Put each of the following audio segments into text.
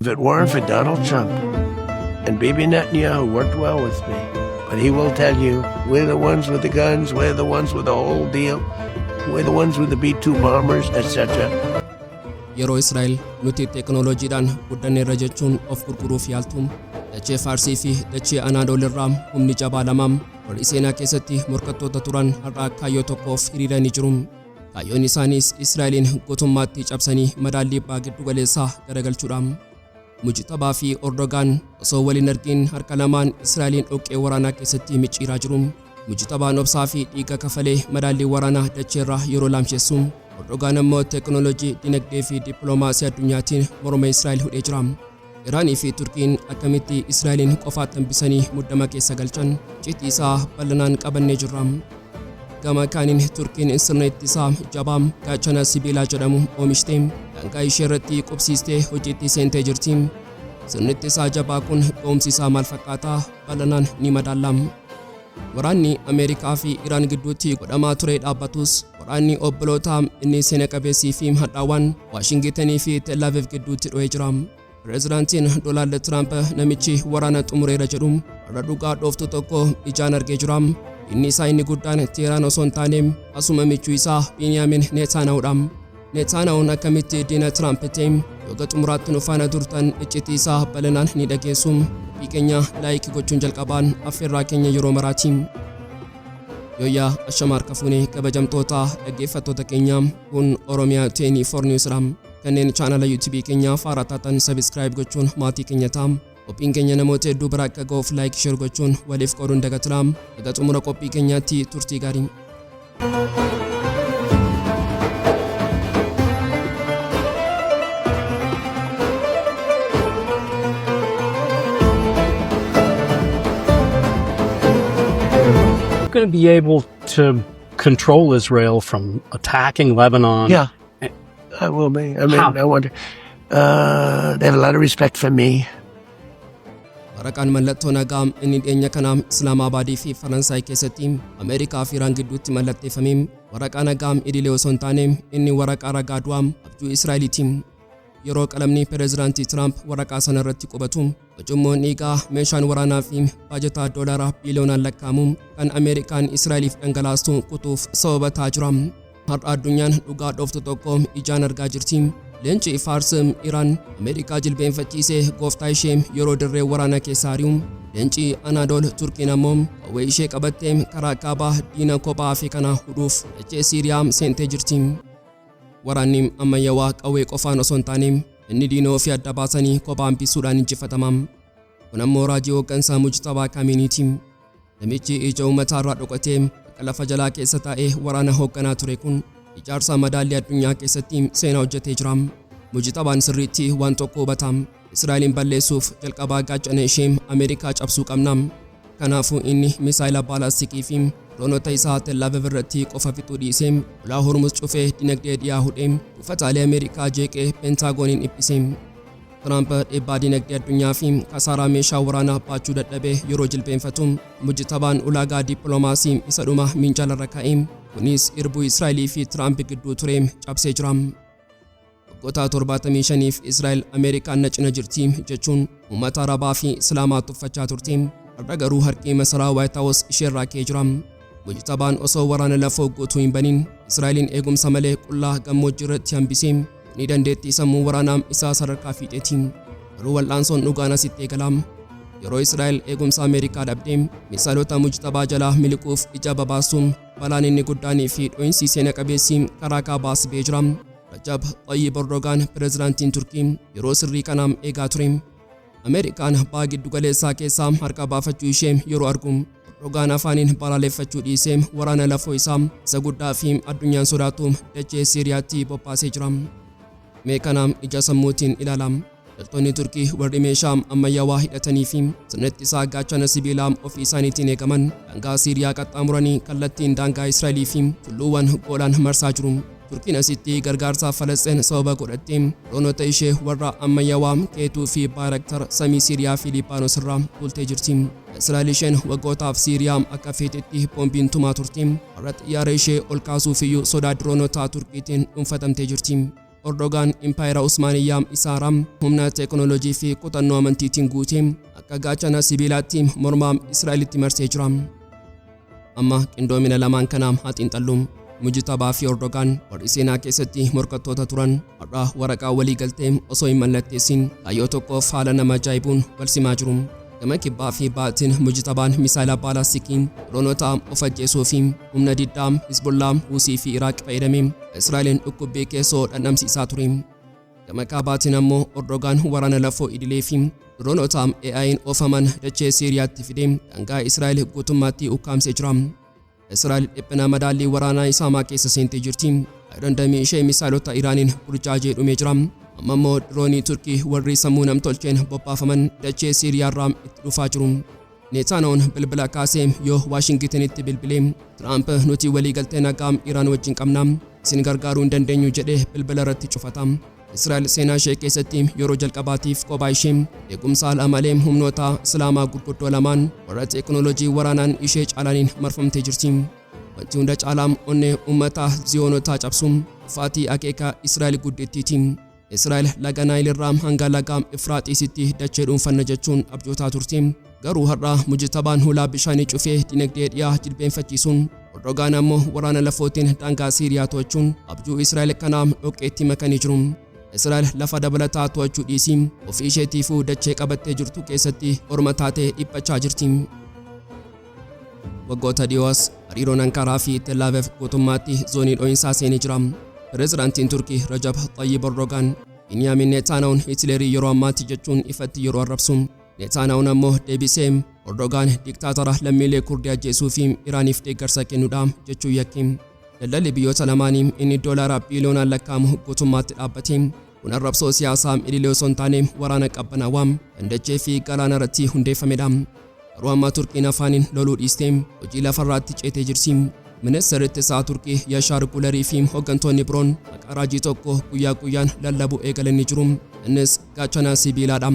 If it weren't for Donald Trump and Bibi Netanyahu worked well with me, but he will tell you, we're the ones with the guns, we're the ones with the whole deal, we're the ones with the B-2 bombers, etc. Yeroo Israa'el nuti teekinooloojiidhaan guddanneerra jechuun of gurguruuf yaaltu, dachee Faarsii fi dachee Anaadool irraa humni jabaa lamaam warri seenaa keessatti morkattoota turan har'a kaayyoo tokkoof hiriiranii jiru. Kaayyoon isaaniis Israa'eliin guutummaatti cabsanii madaallii baha giddu galeessaa garagalchuudha. Mujtabaa fi Erdogaan osoo waliin argin harka lamaan Israa'eliin dhoqqee waraanaa keessatti micciiraa jiru. Mujtabaan obsaa fi dhiiga kafalee madaallii waraanaa dacheerraa yeroo laamsheessu, Erdogaan ammoo teekinooloojii, dinagdee fi dippiloomaasii addunyaatiin morma Israa'el hudhee jira. Iraanii fi Turkiin akkamitti Israa'eliin qofaatti hambisanii muddama keessa galchan? Icciitii isaa bal'inaan qabannee jirra. Gama kaaniin Turkiin sirna ittisaa jabaa gaachana sibiilaa jedhamu oomishtee daangaa ishee irratti qubsiistee hojiitti seentee jirti. Sirni ittisaa jabaa kun ga'umsi isaa maal fakkaataa? Bal'inaan ni madaalla. Waraanni Ameerikaa fi Iraan gidduutti godhamaa ture dhaabbatus, waraanni obbolootaa inni seena qabeessii fi hadhaawwan Waashingitenii fi Tel Aviv gidduutti dho'ee jira. Pireezidaantiin Doonaald Tiraamp namichi waraana xumureera jedhu har'a dhugaa dhooftu tokko ijaan argee jira. Inni isaa inni guddaan Teheraan osoo hin taane asuma michuu isaa Biiniyaamin Neetaanaa'uudha. Neetaanaa'uun akkamitti diina Tiraamp ta'e? Yoga xumuraatti nu faana turtan iccitii isaa bal'inaan ni dhageessu. Qophii keenya like gochuun jalqabaan affeerraa keenya yeroo maraati. Yooyyaa, ashama harka fuunee, kabajamtoota dhaggeeffattoota keenya, kun Oromiyaa 24 Newsdha. Kanneen chaanala YouTube keenyaa haaraa taatan subscribe gochuun maatii keenya ta'a. Qophiin keenya namoota hedduu bira akka ga'uuf like, share gochuun waliif qooduun dagatinaa. Egaa xumura qophii keenyaatti turtii gaarii. Going to be able to control Israel from attacking Lebanon? Yeah, I will be. I mean, How? I wonder. They have a lot of respect for me. Waraqaan mallattoo nagaa inni dhiyeenya kanaa Islaamabaadii fi Faransaay keessatti Ameerikaa fi Iraan gidduutti mallatteeffame waraqaa nagaa idilee osoo hin taane inni waraqaa ragaa du'aa abjuu Israa'eliiti. Yeroo qalamni pireezidaantii Tiraamp waraqaa sana irratti qubatu, ujummoon dhiigaa, meeshaan waraanaa fi baajataa doolaara biiliyoonaan lakkaa'amu kan Ameerikaan Israa'eliif dhangalaastu kutuuf sababa ta'aa jira. Har'a addunyaan dhugaa dhooftu tokko ijaan argaa jirti. Leenci Faars Iraan Ameerikaa jilbeenfachiisee gooftaa ishee yeroo dirree waraanaa keessaa ari'u, leenci Anaadool Turkiin ammoo qawwee ishee qabattee karaa kaabaa diina kophaa fi kana hudhuuf dachee Siiriyaa seentee jirti. Waraanni ammayyaawaa qawwee qofaan osoo hin taane inni diina ofii adda baasanii kophaa hambisuudhaan injifatama. Kun ammoo raajii hooggansaa Mujtabaa Kaaminiiti. Namichi ija uummataa irraa dhokatee akka lafa jalaa keessa taa'ee waraana hoogganaa ture kun ijaarsa madaallii addunyaa keessatti seenaa hojjetee jira. Mujtabaan sirriitti waan tokko hubata. Israa'eliin balleessuuf jalqabaa gaachana ishee Ameerikaa cabsuu qabna. Kanaafuu inni misaayila baalastikii fi diroonota isaa Tel Aviv irratti qofa fixuu dhiisee ulaa Hormuz cufee dinagdee dhiyaa hudhee buufataalee Ameerikaa jeeqee Peentagooniin dhiphise. Tiraamp dhiibbaa dinagdee addunyaa fi kasaaraa meeshaa waraanaa baachuu dadhabee yeroo jilbeenfatu, Mujtabaan ulaagaa dippiloomaasii isa dhuma minjaalarra kaa'e. Kunis irbuu Israa'elii fi Tiraamp gidduu ture cabsee jira. Waggoota 75f Israa'el Ameerikaan na cina jirti jechuun uummata Arabaa fi Islaamaa tuffachaa turte. Har'a garuu harki masaraa White House isheerraa ka'ee jira. Mujtabaan osoo waraana lafoo guutuu hin banin Israa'eliin eegumsa malee qullaa gammoojjii irratti hambisee ni dandeettii sammuu waraanaa isaa sadarkaa fiixeeti. Garuu wal'aansoon dhugaan asitti eegala. Yeroo Israa'el eegumsa Ameerikaa dhabdee misaalota Mujtabaa jalaa miliquuf ija babaastu, balaan inni guddaanii fi dho'iinsi seena qabeessi karaa kaabaas ba'ee jira. Rajab Xayyib Erdogaan, pireezidaantiin Turkii, yeroo sirrii kanaam eegaa ture. Ameerikaan baha giddu galeessaa keessaa harka baafachuu ishee yeroo argu, Erdogaan afaaniin balaaleffachuu dhiisee waraana lafoo isaa isa guddaa fi addunyaan sodaatu dachee Siiriyaatti bobbaasee jira. Mee kana ija sammuutiin ilaala. Loltoonni Turkii warri meeshaa ammayyaawaa hidhatanii fi sirna ittisaa gaachana sibiilaa ofii isaaniitiin eegaman daangaa Siiriyaa qaxxaamuranii kallattiin daangaa Israa'elii fi tulluuwwan Goolaan marsaa jiru. Turkiin asitti gargaarsa Falasxeen sababa godhattee diroonota ishee warra ammayyaawaa K2 fi Bayraktar samii Siiriyaa fi Liibaanos irraa tuultee jirti. Israa'el isheen waggootaaf Siiriyaa akka feetetti boombiin tumaa turte har'a xiyyaara ishee ol kaasuuf iyyuu sodaa diroonota Turkiitiin dhuunfatamtee jirti. Erdogaan impaayera Usmaaniyyaa isaaraa humna teekinooloojii fi kutannoo amantiitiin guutee akka gaachana sibiilaatti mormaa Israa'elitti marsee jira. Amma qindoomina lamaan kanaa haa xiinxallu. Mujtabaa fi Erdogaan warri seenaa keessatti morkattoota turan har'a waraqaa walii galtee osoo hin mallatteessin kaayyoo tokkoof haala nama ajaa'ibuun wal simaa jiru. Gama kibbaa fi baatiin Mujtabaan misaayila baalastikiin, diroonota of ajjeesuu fi humna diddaa Hizbullaa, Huusii fi Iraaq fayyadamee Israa'eliin dhukkubbii keessoo dhandhamsiisaa ture. Gama kaabaatiin ammoo Erdogaan waraana lafoo idilee fi diroonota AI'n oofaman dachee Siiriyaatti fidee daangaa Israa'el guutummaatti ukkaamsee jira. Israa'el dhiphina madaallii waraanaa isaamaa keessa seentee jirti. Iron Dome ishee misaayilota Iraaniin burjaajee dhumee jira. Amma immoo diroonii Turkii warri sammuu namtolcheen bobbaafaman dachee Siiriyaarraa itti dhufaa jiru. Netanyahuun bilbila kaasee yoo Waashingitanitti bilbilee, "Tiraamp, nuti waliigaltee nagaa Iraan wajjin qabna, isin gargaaruu hin dandeenyu," jedhee bilbila irratti cufata. Israa'el seenaa ishee keessatti yeroo jalqabaatiif kophaa ishee eegumsa alaa malee humnoota Islaamaa gurguddoo lamaan warra teekinooloojii waraanaan ishee caalaniin marfamtee jirti. Wanti hunda caalaa onnee uummata Ziyoonotaa cabsu dhufaatii akeeka Israa'el guddittiiti. Israa'el laga Naayil irraa hanga laga Efraaxiisitti dachee dhuunfanna jechuun abjootaa turte. Garuu har'a Mujtabaan hulaa bishaanii cufee dinagdee dhiyaa jilbeenfachiisuun, Erdogaan ammoo waraana lafootiin daangaa Siiriyaa to'achuun abjuu Israa'el kanaa dhoqqeetti makanii jiru. Israa'el lafa dabalataa to'achuu dhiisii ofii isheetiifuu dachee qabattee jirtu keessatti orma taatee dhiphachaa jirti. Waggoota dhiyoos hariiroon Ankaraa fi Tel Aviv guutummaatti zoonii dho'insaa seenee jira. Pireezidaantiin Turkii Rajab Xayyib Erdogaan Biniyaamin Netanyahuun Hitlerii yeroo ammaatti jechuun ifatti yeroo arrabsu, Netanyahuun ammoo deebisee Erdogaan diktaatara lammiilee Kurdii ajjeesuu fi Iraaniif deeggarsa kennuudha jechuun yakki. Daldalli biyyoota lamaanii inni doolaara biiliyoonaan lakkaa'amu guutummaatti dhaabbate. Kun arrabsoo siyaasaa idilee osoo hin taane waraana qabbanaawaa kan dachee fi galaana irratti hundeeffamedha. Garuu amma Turkiin afaaniin loluu dhiistee hojii lafarraatti ceetee jirti. Ministeerri ittisaa Turkii Yashaar Gulerii fi hooggantoonni biroon maqaa raajii tokko guyyaa guyyaan lallabuu eegalanii jiru. Innis gaachana sibiilaadha.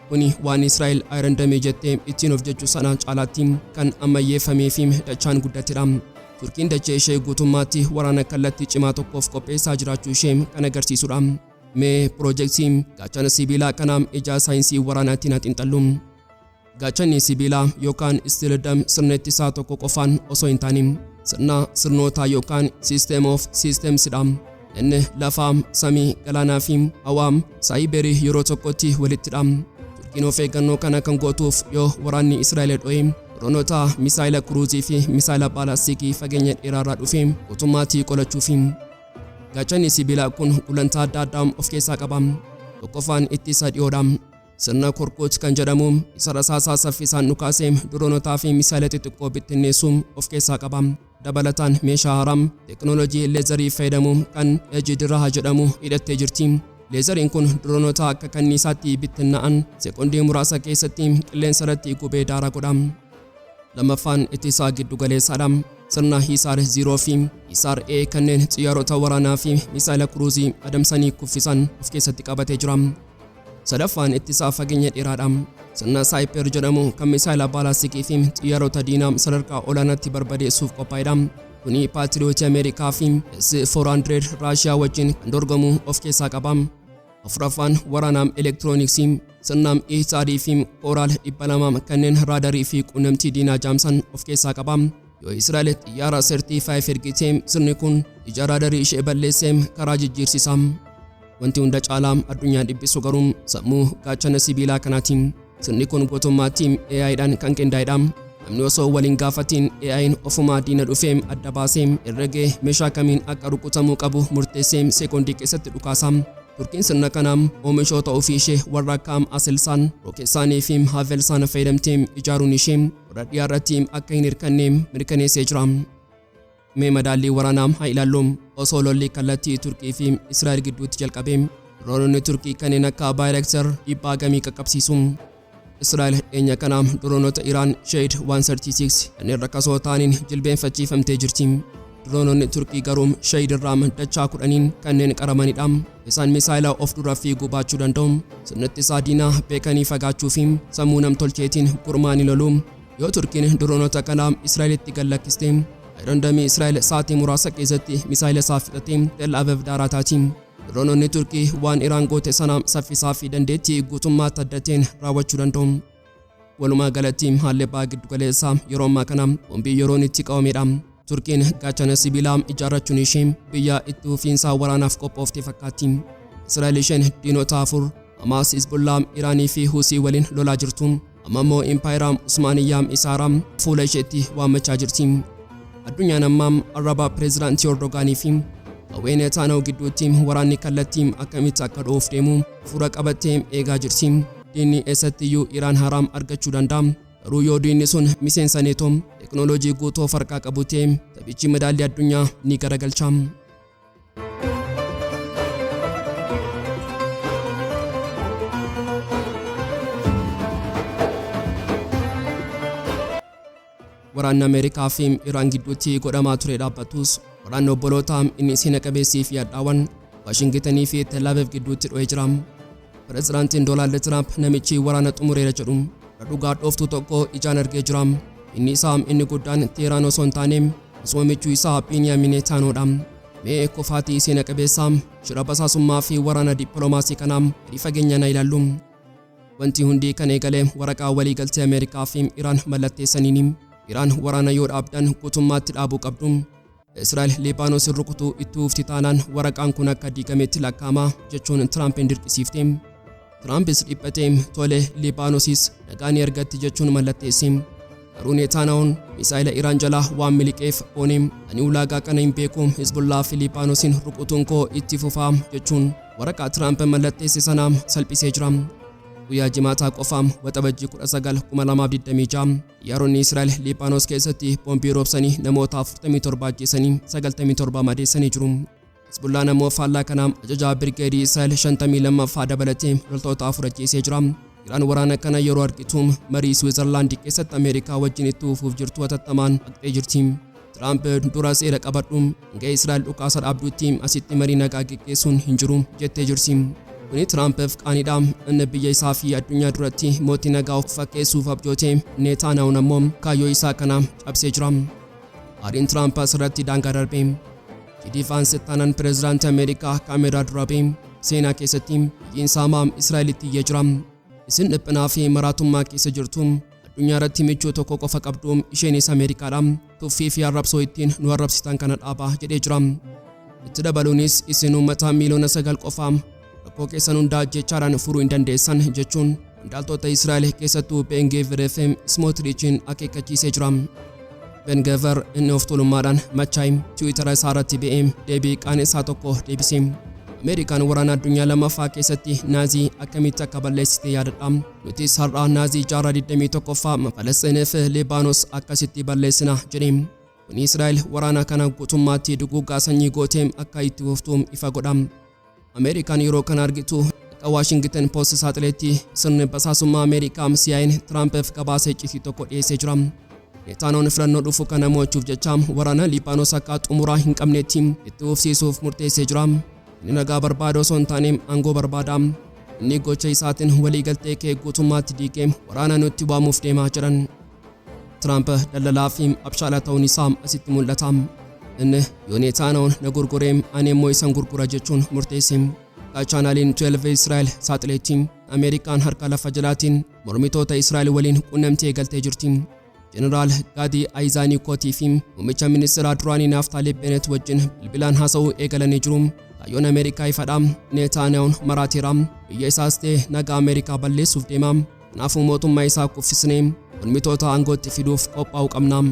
Kuni waan Israa'el Iron Dome jettee ittiin of jechuu sana caalaatti kan ammayyeeffamee fi dachaan guddatedha. Turkiin dachee ishee guutummaatti waraana kallattii cimaa tokkoof qopheessaa jiraachuu ishee kan agarsiisudha. Mee piroojeektii gaachana sibiilaa kana ija saayinsii waraanaatiin haa xiinxallu. Gaachanni sibiilaa yookaan Steel Dome sirna ittisaa tokko qofaan osoo hin taane sirna sirnootaa yookaan system of systemsidha. Inni lafaa, samii, galaanaa fi hawaa saayiberii yeroo tokkotti walittidha. Turkiin of eeggannoo kana kan gootuuf yoo waraanni Israa'el dho'e diroonota, misaayila kuruuzii fi misaayila baalaastikii fageenya dheeraarraa dhufe guutummaatti qolachuufi. Gaachanni sibiilaa kun gulantaa adda addaa of keessaa qaba. Tokkoffaan ittisa dhiyoodha. Sirna Korkut kan jedhamu isa rasaasaa saffisaan dhukaasee diroonotaa fi misaayila xixiqqoo bittinneessuu of keessaa qaba. Dabalataan meeshaa haaraa teekinooloojii leezarii fayyadamu kan Ejidiraha jedhamu hidhattee jirti. Leezariin kun diroonota akka kanniisaatti bittinnaa'an sekoondii muraasa keessatti qilleensa irratti gubee daaraa godha. Lammaffaan ittisaa giddu galeessaadha. Sirna Hisaar 0 fi Hisaar A kanneen xiyyaarota waraanaa fi misaayila kuruuzii adamsanii kuffisan of keessatti qabatee jira. Sadaffaan ittisaa fageenya dheeraadha. Sirna Saayiper jedhamu kan misaayila baalaastikii fi xiyyaarota diinaa sadarkaa olaanaatti barbadeessuuf qophaa'edha. Kuni Paatiriyootii Ameerikaa fi S-400 Raashiyaa wajjin kan dorgomu of keessaa qaba. Afuraffaan waraanaam elektirooniksii, sirnaam Ihtaarii fi Kooraal 200 kanneen raadarii fi quunnamtii diinaa jaamsan of keessaa qaba. Yoo Israa'el xiyyaara 35 ergitee, sirni kun ija raadarii ishee balleessee karaa jijjiirsisa. Wanti hunda caalaa addunyaa dhiphisu garuu sammuu gaachana sibiilaa kanaati. Sirni kun guutummaatti AI'dhaan kan qindaa'edha. Namni osoo waliin gaafatiin AI'n ofumaa diina dhufee adda baasee herregee meeshaa kamiin akka rukutamuu qabu murteessee sekoondii keessatti dhukaasa. Turkiin sirna kanaa oomishoota ofii ishee warra akka Aselsan, Roketsaanii fi Havelsan fayyadamtee ijaaruun ishee warra dhiyaa irratti akka hin hirkanne mirkaneessee jira. Mee madaallii waraanaa haa ilaallu. Osoo lolli kallattii Turkii fi Israa'el gidduutti jalqabe, diroononni Turkii kanneen akka Bayraktar dhiibbaa gamii qaqqabsiisu? Israa'el dhiyeenya kana diroonota Iraan Shahed 136 kanneen rakkasoo ta'aniin jilbeenfachiifamtee jirti. Diroononni Turkii garuu Shahed irraa dachaa 10n kanneen qaramanidha. Isaan misaayila of dura fiiguu baachuu danda'u. Sirni ittisaa diinaa beekanii fagaachuu fi sammuu namtolcheetiin gurmaa'anii lolu. Yoo Turkiin diroonota kana Israa'elitti gad lakkiste, Iron Dome Israa'el sa'aatii muraasa keessatti misaayila isaa fixatee Tel Aviv daaraa taati. Diroononni Turkii waan Iraan goote sana saffisaa fi dandeettii guutummaatti addateen raawwachuu danda'u. Walumaa galatti, haalli baha giddu galeessaa yeroo ammaa kana boombii yeroon itti qabamedha. Turkiin gaachana sibiilaa ijaarrachuun ishee biyya itti fufiinsaa waraanaaf qophoofte fakkaatti. Israa'el isheen diinota afur, Hamaas, Hizbullaa, Iraanii fi Huusii waliin lolaa jirtu, amma immoo Impaayera Usmaaniyyaa Isaaraa fuula isheetti waammachaa jirti. Addunyaan ammaa arraba pireezidaantii Erdogaanii fi qawwee Netanyahu gidduutti waraanni kallattii akkamitti akka dho'uuf deemu fuula qabattee eegaa jirti. Diinni eessattiyyuu Iraan haraam argachuu danda'a. Garuu yoo diinni sun miseensa Neetoo teeknooloojii guutuu of harkaa qabu ta'e, taphichi madaalli addunyaa ni garagalcha. Waraanni Ameerikaa fi Iraan gidduutti godhamaa ture dhaabbatus, waraanni obboloota inni seena qabeessii fi hadhaawwan Waashingitanii fi Tel Aviv gidduutti dho'ee jira. Pireezidaantiin Doonaald Tiraamp namichi waraana xumureera jedhu dhugaa dhooftuu tokko ijaan argee jira. Inni isaa inni guddaan Teheraan osoo hin taane osuma michuu isaa Biiniyaamin Neetaanoodha. Mee kufaatii seena qabeessaa, shira basaasummaa fi waraana dippiloomaasii kanaa gadi fageenyaan haa ilaallu. Wanti hundi kan eegale waraqaa waliigaltee Ameerikaa fi Iraan mallatteessaniini. Iraan waraana yoo dhaabdan guutummaatti dhaabuu qabdu. Israa'el Liibaanos rukutuu itti fufti taanaan waraqaan kun akka diigametti lakkaa'ama jechuun Tiraampiin dirqisiifte. Tiraampis dhiphatee tole, Liibaanosis nagaa ni argatti jechuun mallatteesse. Garuu Neetaanahuun misaa'ila Iraan jalaa waan miliqeef boone, "Ani ulaagaa kana hin beeku, Hizbullaa fi Liibaanosiin rukutuun koo itti fufaa" jechuun waraqaa Tiraamp mallatteesse sana salphisee jira. Guyyaa Jimaataa qofa, Waxabajjii 19, 2026, xiyyaaronni Israa'el Liibaanos keessatti boombii roobsanii namoota 47 ajjeesanii 97 madeessanii jiru. Hizbullaan ammoo faallaa kanaa ajajaa birgeedii Israa'el 52ffaa dabalatee loltoota afur ajjeesee jira. Iraan waraana kana yeroo argitu marii Siwiizerlaandi keessatti Ameerikaa wajjin itti fufuuf jirtu hatattamaan haqxee jirti. Tiraamp dura seera qabadhu, hanga Israa'el dhukaasa dhaabdutti asitti marii nagaa geggeessuun hin jiru jettee jirti. Kuni Tiraampiif qaaniidha. Inni biyya isaa fi addunyaa duratti mootii nagaa of fakkeessuuf abjoote, Neetaanahuun ammoo kaayyoo isaa kana cabsee jira. Aariin Tiraamp asirratti daangaa darbe. JD Vance ittaanaan pireezidaantii Ameerikaa kaameeraa dura ba'e seenaa keessatti biyyiin saamaa Israa'elitti iyyee jira. "Isin dhiphinaa fi maraatummaa keessa jirtu. Addunyaa irratti michuu tokko qofa qabdu, isheenis Ameerikaadha. Tuffii fi arrabsoo ittiin nu arrabsitan kana dhaabaa" jedhee jira. Itti dabaluunis, "Isin uummata miiliyoona 9 qofa rakkoo keessan hundaa jechaadhaan furuu hin dandeessan" jechuun qondaaltota Israa'el, keessattuu Ben Gvir fi Smotrichiin akeekkachiisee jira. Ben Gvir inni of tuulummaadhaan machaa'e Tiwiitara isaa irratti ba'ee deebii qaanessaa tokko deebise. "Ameerikaan waraana addunyaa lammaffaa keessatti Naazii akkamitti akka balleessite yaadadha. Nutis har'a Naazii jaarraa 21ffaa Falasxiinii fi Liibaanos akkasitti balleessina" jedhe. Kuni Israa'el waraana kana guutummaatti duguuggaa sanyii gootee akka itti fuftu ifa godha. Ameerikaan yeroo kana argitu, akka Waashington Post saaxileetti, sirni basaasummaa Ameerikaa CIA'n Tiraampiif gabaasa icciitii tokko dhiyeessee jira. Neetaanoon filannoo dhufu kana mo'achuuf jecha waraana Liibaanos akka xumuraa hin qabnetti itti fufsiisuuf murteessee jira. Inni nagaa barbaada osoo hin taane aangoo barbaada. Inni gocha isaatiin waliigaltee kee guutummaatti diigee waraana nutti waamuuf deemaa jedhan. Tiraamp daldalaa fi abshaala ta'uun isaa asitti mul'ata. Inni yoo Neetaanoon na gurguree, ani immoo isan gurgura jechuun murteesse. Akka chaanaaliin 12 Israa'el saaxileetti, Ameerikaan harka lafa jalaatiin mormitoota Israa'el waliin quunnamtii eegaltee jirti. Jeneraal Gaadii Ayizaanii fi muummicha ministeeraa duraanii Naaftaalii Benet wajjin bilbilaan haasa'uu eegalanii jiru. Kaayyoon Ameerikaa ifadha. Neetaaniyahuun maraateera. Biyya isaas ta'e nagaa Ameerikaa balleessuuf deema. Kanaafuu mootummaa isaa kuffisnee mormitoota aangootti fiduuf qophaa'uu qabna.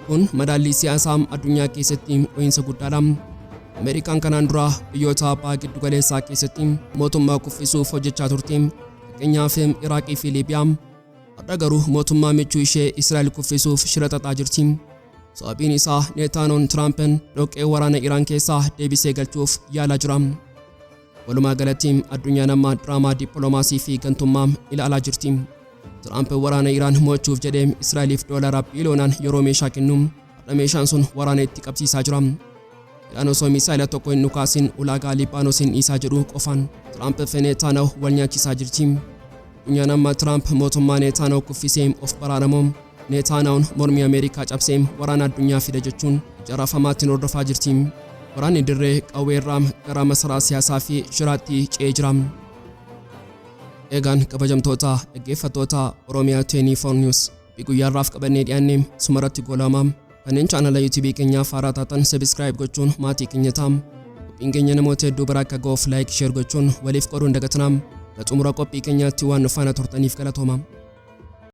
Kun madaallii siyaasaa addunyaa keessatti dho'iinsa guddaadha. Ameerikaan kanaan dura biyyoota baha giddu galeessaa keessatti mootummaa kuffisuuf hojjechaa turte. Fakkeenyaaf, Iraaqii fi Liibiyaa. Har'a garuu mootummaa michuu ishee Israa'el kuffisuuf shira xaxaa jirti. Sababiin isaa Neetaanoon Tiraampiin dhoqqee waraana Iraan keessaa deebisee galchuuf yaalaa jira. Walumaa galatti, addunyaan amma diraamaa dippiloomaasii fi gantummaa ilaalaa jirti. Tiraamp waraana Iraan mo'achuuf jedhee Israa'eliif doolara biiliyoonaan yeroo meeshaa kennu, har'a meeshaan sun waraana itti qabsiisaa jira. Iraan osoo misaa'ila tokko hin dhukaasin ulaagaa Libaanoosiin dhiisaa jedhu qofaan Tiraamp fi Neetaanahu wal nyaachisaa jirti. Addunyaan amma Tiraamp mootummaa Neetaanahu kuffisee of baraaramoo Neetaanahuun mormii Ameerikaa cabsee waraana addunyaa fida jechuun ija raafamaatiin hordofaa jirti. Waraanni dirree qawweerraa gara masaraa siyaasaa fi shiraatti ce'ee jira. Eegaan kabajamtoota dhaggeeffattoota Oromiyaa 24 News fi guyyaarraaf qabannee dhiyaanne sumarratti goolama. Kanneen chaanala YouTube keenyaaf haaraa taatan subscribe gochuun maatii keenya ta'aa. Qophiin keenya namoota hedduu bira akka ga'uuf like, share gochuun waliif qooduu hin dagatinaa. Xumura qophii keenyaatti waan nu faana turtaniif galatooma.